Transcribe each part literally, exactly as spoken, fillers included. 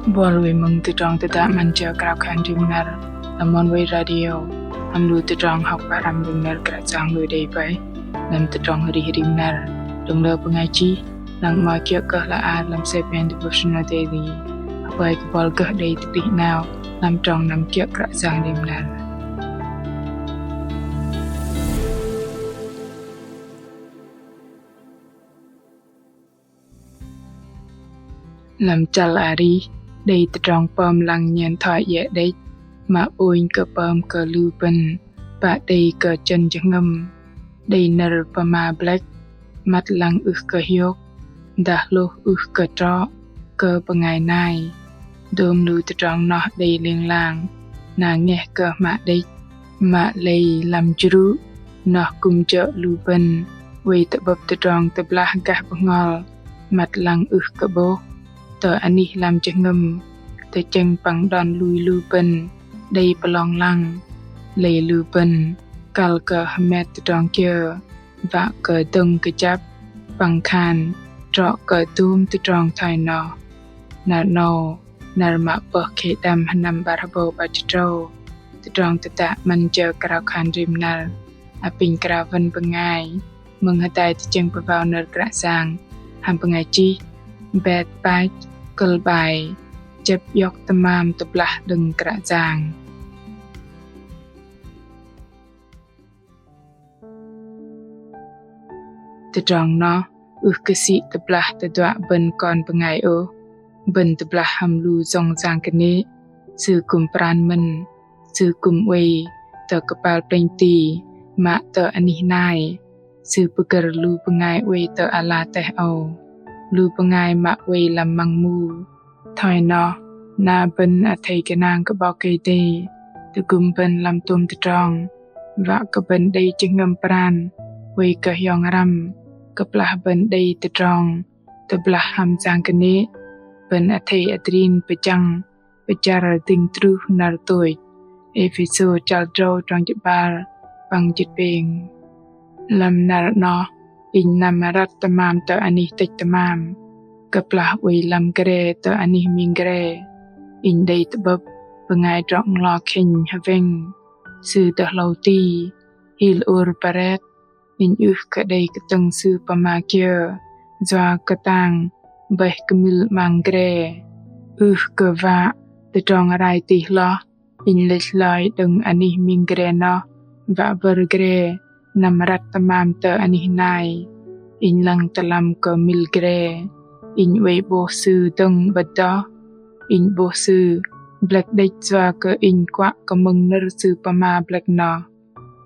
Buăl wei mơ̆ng tơdrong tơdă 'Măn Jơ Krao Khan Rim Năr lăm Oneway Radio, hăm lu tơdrong hŏk pơhrăm đơ̆ng nơ̆r Kră Yang lui đei bơih lăm tơdrong arih rim năr đơ̆ng lơ bơngai chih, lăng mă kiơ̆ kơ hla ar lăm Seven Devotional Daily. Hơpơi kơ buăl gơh đei tơplih 'nao lăm trong năm kiơ̆ Kră Yang rim năr. Lăm chăl arih, đei tơdrong pơm lăng nhen thoi iĕ đĕch, mă ônh kơ pơm kơ lu bơ̆n pă đei kơ chơ̆n jơhngơ̆m, đei nơ̆r pơma blĕk, măt lăng ưh kơ hiôk, dah hlôh ưh kơ trŏ kơ bơngai nai. Dôm lu tơdrong noh đei ling lang, na ngeh kơ hmă đĕch, mă lei lăm jrŭ, noh kư̆m jơ̆ lu bơ̆n oei tơ'bơ̆p tơdrong tơblah gah bơhngol, măt lăng ưh kơ 'bôh. Tơ anih lăm jơhngơ̆m, tơchĕng păng đon lui lu bơ̆n đei pơlong lăng, lei lu bơ̆n kăl kơ hơmet tơdrong kiơ, wă kơ dơ̆ng kơjăp păng khan trŏ kơ dôm tơdrong thoi noh. Năr 'nâu, năr mă pơh khei đăm hơnăm 'bar hơbâu 'bar jĭt tơdrâu, tơdrong tơdă 'Măn Jơ Krao Khan Rim Năr apinh krao wăn bơngai mơ̆ng hơdai tơchĕng pơwao nơ̆r Kră Yang hăm bơngai chih Bet Pach, kơ̆l 'bai: Chĕp iŏk tơmam tơblah đơ̆ng Kră Yang. Tơdrong noh ưh kơ sĭ tơblah tơduă bơ̆n kon bơngai ôh. Bơ̆n tơblah hăm lu jŏng jang kơnê̆, sư kư̆m pran mơ̆n, sư kư̆m oei tơ kơpal plĕnh ti mă tơ anih nai. Sư pơgơ̆r lu bơngai oei tơ ala teh âu, lu bơngai mă oei lăm măng mu. Thoi noh, na bơ̆n athei gơnang kơ 'Bok Kei-Dei tơgŭm bơ̆n lăm tôm tơdrong, wă kơ bơ̆n đei jơhngơ̆m pran oei kơ hiong răm, kơplah bơ̆n đei tơdrong tơblah hăm jang kơnê̆, bơ̆n athei adrin pơjăng pơjăr dĭng truh năr tôch. Êphêsô chăl tơdrâu trong jĭt 'bar păng jĭt pêng. Lăm năr 'noh, inh năm răt tơmam tơ anih tĕch tơmam, kơplah oei lăm gre tơ anih ming gre, inh đei tơ'bơ̆p bơngai drŏ nglo khĕnh hơwĕng, sư tơ hlâu ti, hil ôr pret, inh ưh kơ đei kơtơ̆ng sư pơma kiơ, yua kơtang bơih kơmil 'mang gre. Ưh kơ wă tơdrong rai tih hloh, inh lĕch hloi đơ̆ng anih ming gre noh, wă wơr gre năm răt tơmam tơ anih nai. Inh lăng tơ lăm kơ mil gre, inh oei 'bôh sư dơ̆ng 'bơ̆t doh. Inh 'bôh sư blĕk đĕch yua kơ inh kuă kơ mơ̆ng nơ̆r sư pơma blĕk noh.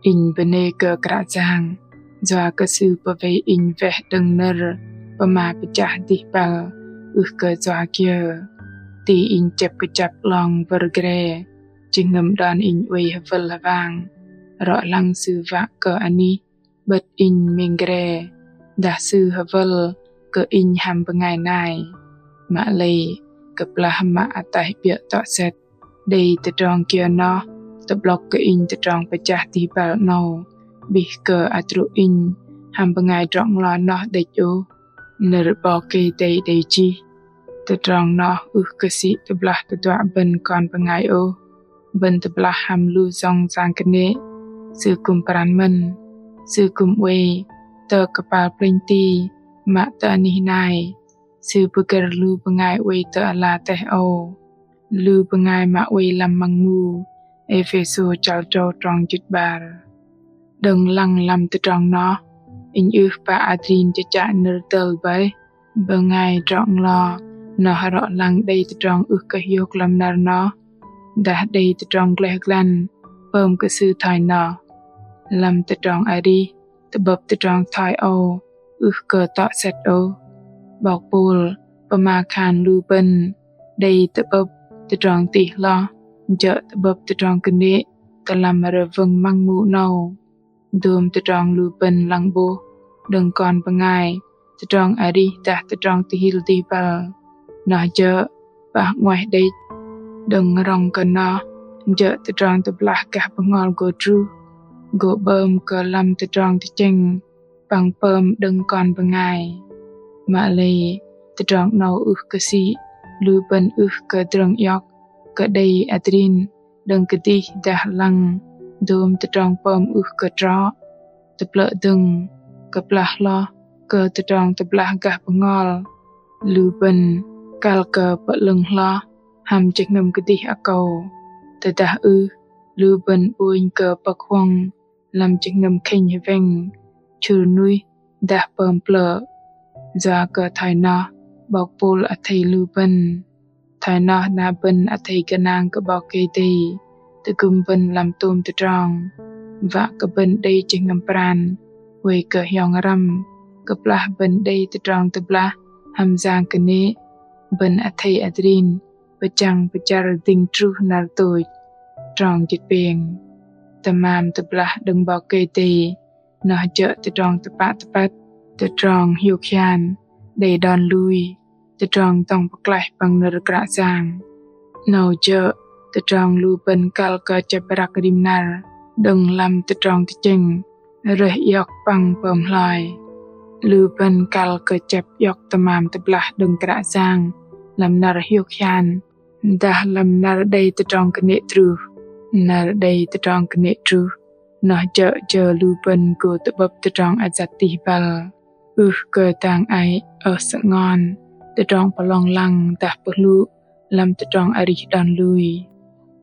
Inh bơnê kơ Kră Yang, yua kơ Sư pơwei inh weh đơ̆ng nơ̆r pơma pơchah dih băl, ưh kơ yua kiơ. Ti inh chĕp kơjăp 'long wơr gre, jơhngơ̆m đon inh oei hơwơl hơwang, rŏ lăng Sư wă kơ anih 'bơ̆t inh ming gre, dah Sư hơwơl kơ inh hăm bơngai nai. Mă lei, kơplah mă ataih 'biơ̆ tŏ sĕt, đei tơdrong kiơ noh tơ'blŏk kơ inh tơdrong pơchah dih băl 'nâu, 'bih kơ adrô̆ inh hăm bơngai drŏ nglo noh đĕch ôh. Nơ̆r 'Bok Kei-Dei đei chih: Tơdrong noh ưh kơ sĭ tơblah tơduă bơ̆n kon bơngai ôh. Bơ̆n tơblah hăm lu yŏng yang kơnê̆, sư kư̆m pran mơ̆n, sư kư̆m oei tơ kơpal plĕnh ti mă tơ anih nai, sư pơgơ̆r lu bơngai oei tơ ala teh âu, lu bơngai mă oei lăm măng mu. Êphêsô chăl tơdrâu trong jĭt 'bar. Đơ̆ng lăng lăm tơdrong noh, inh ưh pă adrin chă chă nơ̆r tơl bơih. Bơngai drŏ nglo noh rŏ lăng đei tơdrong ưh kơ hiôk lăm năr noh, dah đei tơdrong gleh glăn pơm kơ sư thoi noh. Lăm tơdrong arih, tơ'bơ̆p tơdrong thoi âu ưh kơ tŏ sĕt ôh. 'Bok Pôl pơma khan lu bơ̆n đei tơ'bơ̆p tơdrong tih hloh jơ̆ tơ'bơ̆p tơdrong kơnê̆ tơ lăm rơwơ̆ng măng mu 'nâu. Dôm tơdrong lu bơ̆n lăng 'bôh đơ̆ng kon bơngai, tơdrong arih dah tơdrong tơhil dih băl, noh jơ̆ pah 'nguaih đĕch. Đơ̆ng rŏng kơ noh jơ̆ tơdrong tơblah gah bơhngol gô druh, gô 'bơm kơ lăm tơdrong tơchĕng păng pơm đơ̆ng kon bơngai. Mă lei tơdrong 'nâu ưh kơ sĭ Lu bơ̆n ưh kơ drơ̆ng iŏk kơ đei adrin đơ̆ng kơdih dah lăng dôm tơdrong pơm ưh kơ trŏ. Tơplơ̆ dơ̆ng, kơplah hloh kơ tơdrong tơblah gah bơhngol, lu bơ̆n kăl kơ pơ'lơ̆ng hloh hăm jơhngơ̆m kơdih akâu. Tơdah ưh, lu bơ̆n ƀônh kơ pơ̆k huŏng lăm jơhngơ̆m khĕnh hơwĕng, chŭr nuih dah pơm plơ̆. Yua kơ thoi noh, 'Bok Pôl athei lu bơ̆n. Thoi noh na bơ̆n athei gơnang kơ 'Bok Kei-Dei tơgŭm bơ̆n lăm tôm tơdrong, wă kơ bơ̆n đei jơhngơ̆m pran oei kơ hiong răm, kơplah bơ̆n đei tơdrong tơblah hăm yang kơnê̆, bơ̆n athei adrin pơchăng pơchăr dĭng truh năr tôch. Trong jĭt pêng. Tơmam tơblah đơ̆ng 'Bok Kei-Dei noh jơ̆ tơdrong tơpă tơpăt, tơdrong hiôk hian, đei đon lui, tơdrong dŏng pơklaih păng nơ̆r Kră Yang. 'Nâu jơ̆ tơdrong lu bơ̆n kăl kơ chĕp răk rim năr đơ̆ng lăm tơdrong tơchĕng rơih iŏk păng pơm hloi. Lu bơ̆n kăl kơ chĕp iŏk tơmam tơblah đơ̆ng Kră Yang lăm năr hiôk hian, dah lăm năr đei tơdrong kơnê̆ truh. Năr đei tơdrong kơnê̆ truh noh jơ̆ jơ lu bơ̆n gô tơ'bơ̆p tơdrong ayăt dih băl, ưh kơ dang ei, ơh sơngon, tơdrong pơlong lăng dah pơhlŭ lăm tơdrong arih đon lui.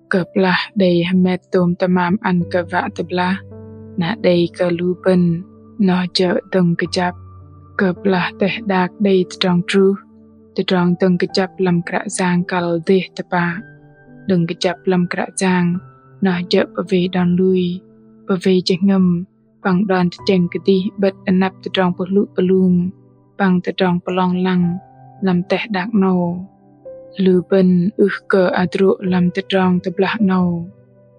Kơplah đei hơmet tôm tơmam ăn kơ wă tơblah, na đei kơ lu bơ̆n noh jơ̆ dơ̆ng kơjăp. Kơplah teh đak đei tơdrong truh, tơdrong dơ̆ng kơjăp lăm Kră Yang kăl dêh tơpă. Dơ̆ng kơjăp lăm Kră Yang noh jơ̆ pơwei đon lui, pơwei jơhngơ̆m, păng đon tơchĕng kơdih 'bơ̆t anăp tơdrong pơhlŭ pơlung păng tơdrong pơlong lăng lăm teh đak 'nâu. Lu bơ̆n ưh kơ hơdrô̆ lăm tơdrong tơblah 'nâu.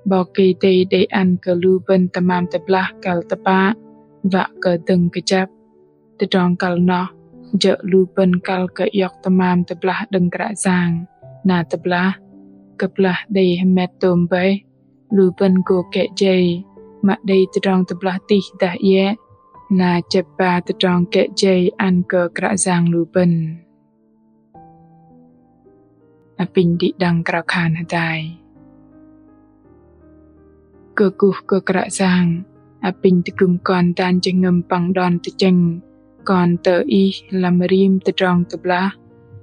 'Bok Kei-Dei đei ăn kơ lu bơ̆n tơmam tơblah kăl tơpă, wă kơ dơ̆ng kơjăp. Tơdrong kăl noh jơ̆ lu bơ̆n kăl kơ iŏk tơmam tơblah đơ̆ng Kră Yang na tơblah. Kơplah đei hơmet tôm bơih, lu bơ̆n gô kĕ jei, mă đei tơdrong tơblah tih dah iĕ, na chĕp ba tơdrong kĕ jei ăn kơ Kră Yang lu bơ̆n. Apinh đĭ đăng krao khan hơdai. Kơkuh kơ Kră Yang, apinh tơgŭm kon dan jơhngơ̆m păng đon tơchĕng kon tơ Ih lăm rim tơdrong tơblah.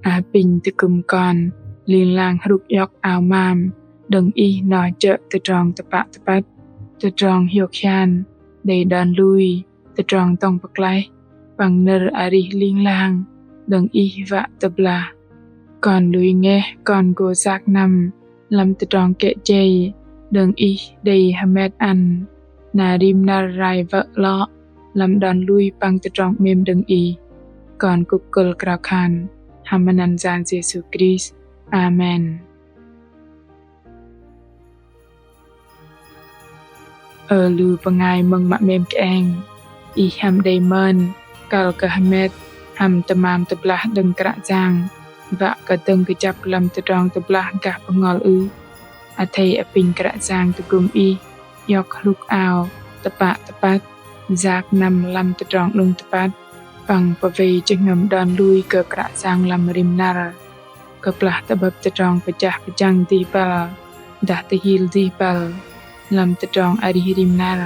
Apinh tơgŭm kon ling lang hrŭk iŏk ao mam đơ̆ng Ih noh jơ̆ tơdrong tơpă tơpăt, tơdrong hiôk hian, đei đon lui, tơdrong dŏng pơklaih, păng nơ̆r arih ling lang đơ̆ng Ih wă tơblah. Kon lui ngeh kon gô yak năm lăm tơdrong kĕ jei đơ̆ng Ih đei hơmet ăn, na rim năr rai wơ̆ 'lŏ lăm đon lui păng tơdrong 'mêm đơ̆ng Ih. Kon kŭk kơ̆l krao khan hăm anăn Yang Yêsu Krist. Amen. Ơ lu bơngai mơ̆ng mă 'mêm kơeng, ih hăm đei mơn kăl kơ hơmet hăm tơmam tơblah đơ̆ng Kră Yang wă kơ dơ̆ng kơjăp lăm tơdrong tơblah gah bơhngol ưh? Athei apinh Kră Yang tơgŭm ih iŏk hlŭk ao tơpă tơpăt, yak năm lăm tơdrong 'nŭng tơpăt, păng pơwei jơhngơ̆m đon lui kơ Kră Yang lăm rim năr. Kơplah tơ'bơ̆p tơdrong pơjah pơjăng dih băl dah tơhil dih băl lăm tơdrong arih rim năr,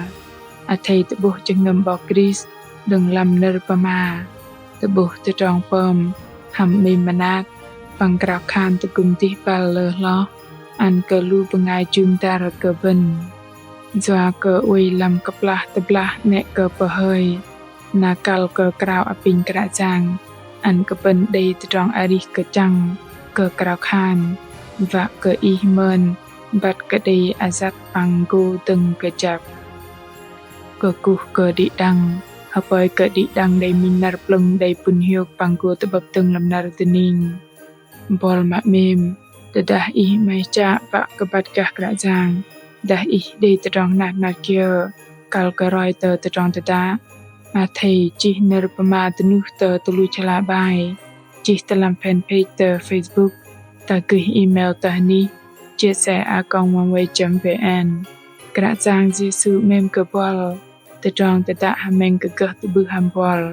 athei tơ'bôh jơhngơ̆m 'Bok Krist đơ̆ng lăm nơ̆r pơma, tơ'bôh tơdrong pơm hăm 'mêm mơnat, păng krao khan tơgŭm dih băl lơ hloh ăn kơ lu bơngai jŭm dăr kơ bơ̆n. Yua kơ oei lăm kơplah tơblah 'nĕ kơ pơhơi, na kăl kơ krao apinh Kră Yang ăn kơ bơ̆n đei tơdrong arih kơchăng kơ krao khan, wă kơ ih mơn băt kơ đei ayăt păng gô dơ̆ng kơjăp. Kơkuh kơ đĭ đăng, hơpơi kơ đĭ đăng đei minh năr plơ̆ng đei pŭn hiôk păng gô tơ'bơ̆p dơ̆ng lăm năr dơning. Bol mă 'mêm, tơdah ih 'maih chă wă kơ băt gah Kră Yang, dah ih đei tơdrong hnat hnat kiơ kăl kơ roi tơ tơdrong tơdă, athei chih nơ̆r pơma dơnuh tơ tơluch hla bơar, chih tơ lăm fanpage tơ Facebook, dah gơih email tơ anih chia sẻ a còng oneway chấm vn. Kră Yang Yêsu 'mêm kơ bol. Tơdrong tơdă hơmĕng kơ gơh tơ'bưh hăm bol.